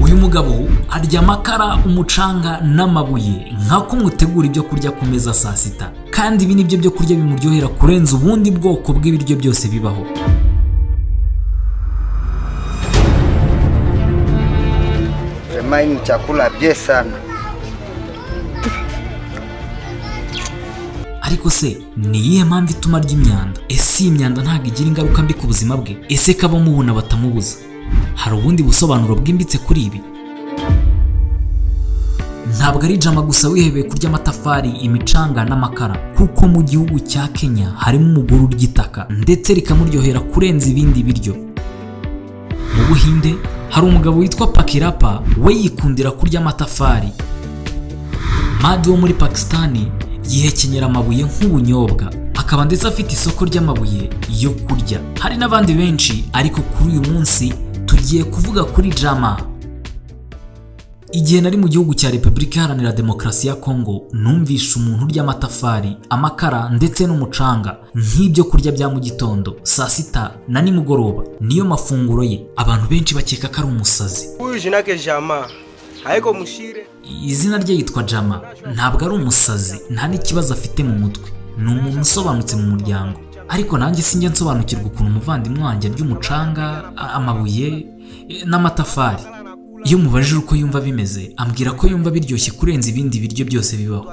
Uyu mugabo arya amakara, umucanga n'amabuye nka kumwe utegura ibyo kurya ku meza saa sita, kandi ibi ni byo byo kurya bimuryohera kurenza ubundi bwoko bw'ibiryo byose bibaho. Vraiment hii ni chakula bien sana. Ariko se ni iyihe mpamvu ituma arya imyanda? Ese iyi myanda ntabwo igira ingaruka mbi ku buzima bwe? Ese ko abamubona batamubuza? Hari ubundi busobanuro bwimbitse kuri ibi? Ntabwo ari Jama gusa wihebeye kurya amatafari, imicanga n'amakara, kuko mu gihugu cya Kenya harimo umugore urya itaka ndetse rikamuryohera kurenza ibindi biryo. Mu Buhinde hari umugabo witwa Pakirapa, we yikundira kurya amatafari. Madi wo muri Pakisitani yihekenyera amabuye nk'ubunyobwa, akaba ndetse afite isoko ry'amabuye yo kurya. Hari n'abandi benshi, ariko kuri uyu munsi tugiye kuvuga kuri Jama. Igihe nari mu gihugu cya Repubulika Iharanira Demokarasi ya Kongo, numvishe umuntu urya amatafari, amakara ndetse n'umucanga nk'ibyo kurya bya mu gitondo, saa sita na nimugoroba. Niyo mafunguro ye. Abantu benshi bakeka ko ari umusazi. Huyu jina yake Jama, haiko mshire. Izina rye yitwa Jama. Ntabwo ari umusazi, nta n'ikibazo afite mu mutwe, ni umuntu usobanutse mu muryango. Ariko nanjye sinjya nsobanukirwa ukuntu umuvandimwe wanjye arya umucanga, amabuye n'amatafari. Iyo mubajije uko yumva bimeze, ambwira ko yumva biryoshye kurenza ibindi biryo byose bibaho.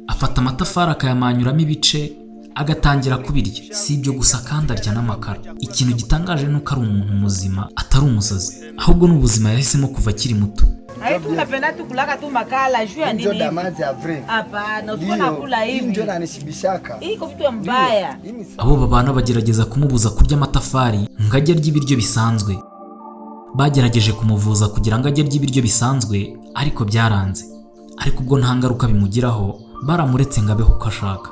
Afata amatafari akayamanyuramo ibice, agatangira kubirya. Si ibyo gusa kandi, arya n'amakara. Ikintu gitangaje ni uko ari umuntu muzima, atari umusazi, ahubwo ni ubuzima yahisemo kuva akiri muto. Hai, tunapenda tu kulaka tu makala juu ya Njo nini? damazi ya vrai. Hapana, usikuwa Ndio, nakula hii hivi. njo nanishibishaka. Iko vitu mbaya. Hii ni Abo babana bagerageza kumubuza kurya amatafari ngo ajye arya ibiryo bisanzwe. Bagerageje kumuvuza kugira ngo ajye arya ibiryo bisanzwe, ariko byaranze. Ariko ubwo nta ngaruka bimugiraho, baramuretse ngo abeho uko ashaka.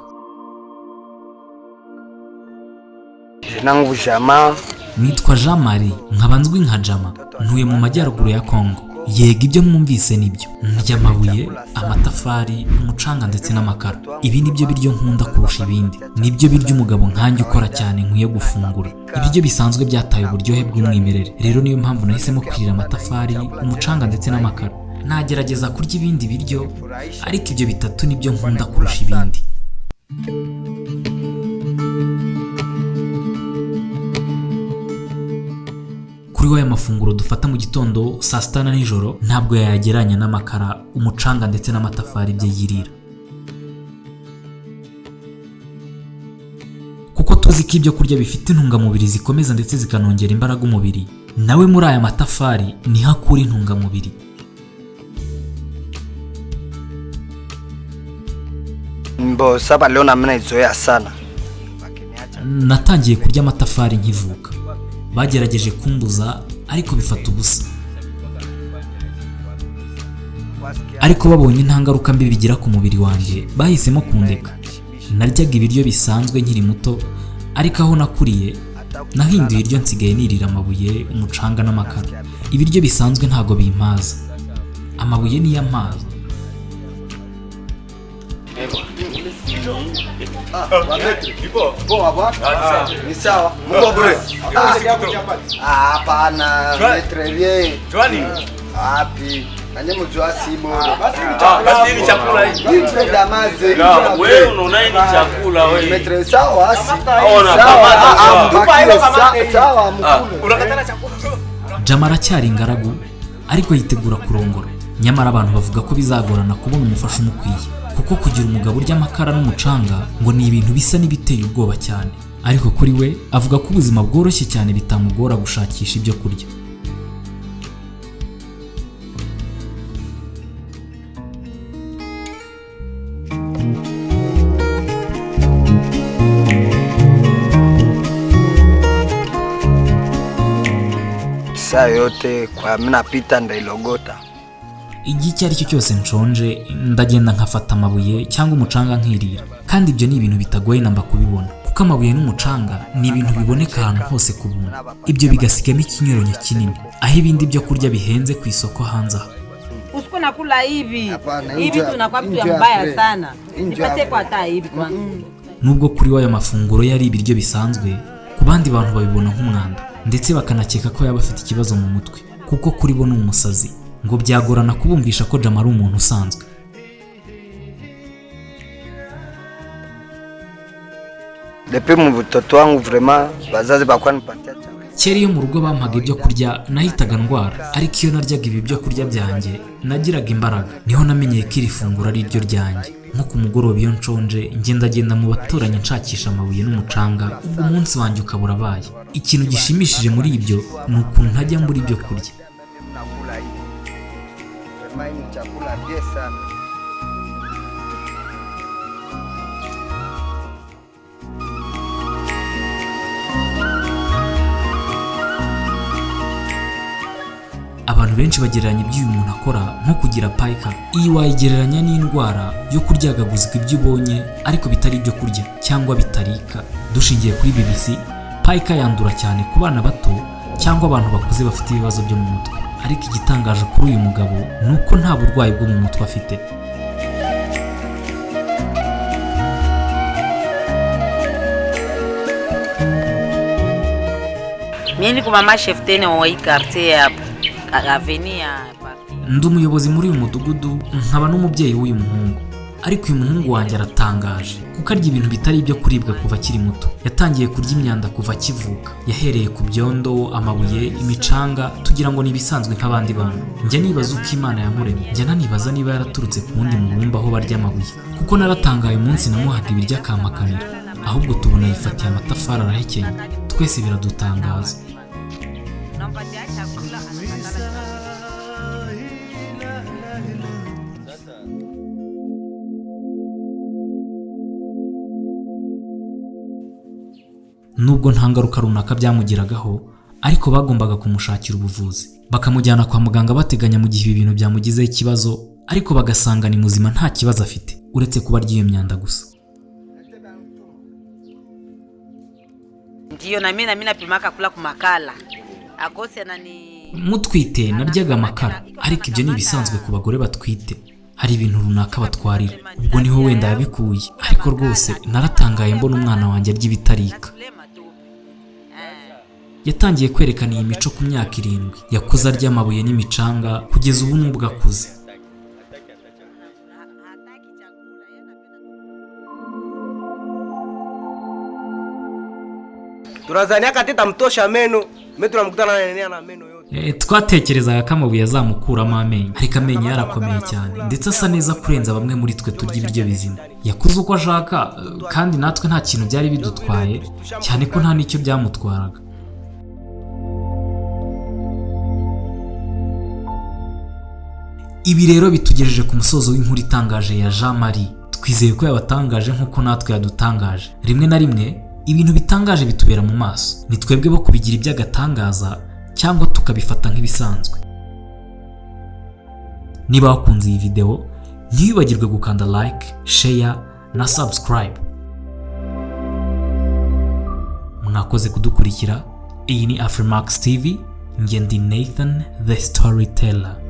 Jina langu Jama. Nitwa Jean Marie, nkaba nzwi nka Jama. Ntuye mu majyaruguru ya Kongo. Yego, ibyo mwumvise nibyo, ndya amabuye, amatafari, umucanga ndetse n'amakara. Ibi nibyo biryo nkunda kurusha ibindi, nibyo biryo umugabo nkanjye ukora cyane nkwiye gufungura. Ibiryo bisanzwe byataye uburyohe bw'umwimerere. Rero niyo mpamvu nahisemo kwirira amatafari, umucanga ndetse n'amakara. Nagerageza kurya ibindi biryo, ariko ibyo bitatu nibyo nkunda kurusha ibindi. Kuri we, aya mafunguro dufata mu gitondo, saa sita na nijoro ntabwo yayagereranya n'amakara, umucanga ndetse n'amatafari bye yirira, kuko tuzi ko ibyo kurya bifite intungamubiri zikomeza ndetse zikanongera imbaraga umubiri. Nawe muri aya matafari niho akura intungamubiri. Mbo saba leo na mimi naizoea sana. Natangiye kurya amatafari nkivuka. Bagerageje kumbuza ariko bifata ubusa. Ariko babonye nta ngaruka mbi bigira ku mubiri wanjye, bahisemo kundeka. Naryaga ibiryo bisanzwe nkiri muto, ariko aho nakuriye nahinduye iryo, nsigaye nirira amabuye, umucanga n'amakara. Ibiryo bisanzwe ntabwo bimpaza, amabuye niyo ampaza. Poa bwana. Ni sawa. Mko bure. Ah, hapana, metre bien. Wapi? Nanye mjua si bure. Basi hii ni chakula hii. Hii njo damazi. Na wewe unaona hii ni chakula wewe. Metre sawa si. Ona, Sawa, kamata ah, sawa. mbakie sawa mkule. Jama aracyari ingaragu, ariko yitegura kurongora. Nyamara abantu bavuga ko bizagorana kubona umufasha umukwiye, kuko kugira umugabo urya amakara n'umucanga ngo ni ibintu bisa n'ibiteye ubwoba cyane. Ariko kuri we avuga ko ubuzima bworoshye cyane, bitamugora gushakisha ibyo kurya. Saa yote kwa mimi napita ndailogota. Igihe icyo ari cyo cyose nshonje, ndagenda nkafata amabuye cyangwa umucanga nkirira. Kandi ibyo ni ibintu bitagoye namba kubibona, kuko amabuye n'umucanga ni ibintu biboneka ahantu hose ku buntu. Ibyo bigasigamo ikinyuranyo kinini, aho ibindi byo kurya bihenze ku isoko hanze aha. Usikuwa nakula hivi. Hapana, Hivi enjoy- tunakuwa vitu ya enjoy mbaya afre. sana. Enjoy Nipatie afre. kwa hata hivi kwanza. Nubwo kuri we aya mafunguro yari ibiryo bisanzwe, ku bandi bantu babibona nk'umwanda, ndetse bakanakeka ko yaba afite ikibazo mu mutwe. Kuko Kuko kuri bo ni umusazi. Ngo byagorana kubumvisha ko Jama ari umuntu usanzwe. Depuis mu butoto wangu, vraiment bazazi bakuwa nipatia chakula. Kera iyo mu rugo bampaga ibyo kurya nahitaga ndwara, ariko iyo naryaga ibi byo kurya byanjye nagiraga imbaraga. Niho namenyeye ko iri funguro ari ryo ryanjye. Nko ku mugoroba iyo nshonje, ngendagenda mu baturanyi nshakisha amabuye n'umucanga, ubwo umunsi wanjye ukaba urabaye. Ikintu gishimishije muri ibyo ni ukuntu ntajya mbura ibyo kurya. Nakula hivi. Vraiment hii ni chakula bien sana. Abantu benshi bagereranya ibyo uyu muntu akora nko kugira pica. Iyi wayigereranya n'indwara yo kuryagaguzwa ibyo ubonye ariko bitari ibyo kurya cyangwa bitarika. Dushingiye kuri BBC, pica yandura cyane ku bana bato cyangwa abantu bakuze bafite ibibazo byo mu mutwe. Ariko igitangaje kuri uyu mugabo ni uko nta burwayi bwo mu mutwe afite. Mimi niko mama chef tena wa hii quartier hapa. Avenue ya Ndi umuyobozi muri uyu mudugudu, nkaba n'umubyeyi w'uyu muhungu. Ariko uyu muhungu wanjye aratangaje kuko arya ibintu bitari ibyo kuribwa kuva akiri muto. Yatangiye kurya imyanda kuva akivuka. Yahereye ku byondo, amabuye, imicanga, tugira ngo ni ibisanzwe nk'abandi bana. Njya nibaza uko Imana yamuremye. Njya nanibaza niba yaraturutse ku wundi mubumbe aho barya amabuye, kuko naratangaye umunsi namuhaga ibiryo akampakanira. Ahubwo tubona yifatiye amatafari arahekenya, twese biradutangaza. Nampatia chakula anakatala. Nubwo nta ngaruka runaka byamugiragaho, ariko bagombaga kumushakira ubuvuzi, bakamujyana kwa muganga bateganya mu gihe ibi bintu byamugizeho ikibazo, ariko bagasanga ni muzima, nta kibazo afite uretse kuba arya iyo myanda gusa. Ndiyo, na mimi napimaka kula kumakala. Akose anani Mutwite naryaga amakara, ariko ibyo ni ibisanzwe ku bagore batwite, hari ibintu runaka batwarira, ubwo niho wenda yabikuye. Ariko rwose naratangaye mbona umwana wanjye arya ibitarika. Yatangiye kwerekana iyi mico ku myaka 7. Yakuze arya amabuye n'imicanga kugeza ubu n'ubwo akuze. Hataki chakula, yeye anapenda Tunazania kati tamtosha meno, mimi tunamkutana na na meno yote. Twatekerezaga ko amabuye azamukuramo amenyo, ariko amenyo yarakomeye cyane ndetse asa neza kurenza bamwe muri twe turya ibiryo bizima. Yakuze uko ashaka, kandi natwe nta kintu byari bidutwaye, cyane ko nta n'icyo byamutwaraga. Ibi rero bitugejeje ku musozo w'inkuru itangaje ya Jean Marie. Twizeye ko yabatangaje nk'uko natwe yadutangaje. Rimwe na rimwe ibintu bitangaje bitubera mu maso, ni twebwe bo kubigira iby'agatangaza cyangwa tukabifata nk'ibisanzwe. Niba wakunze iyi video, ntiwibagirwe gukanda like, share na subscribe. Mwakoze kudukurikira. Iyi ni Afrimax TV, njye ndi Nathan the Storyteller.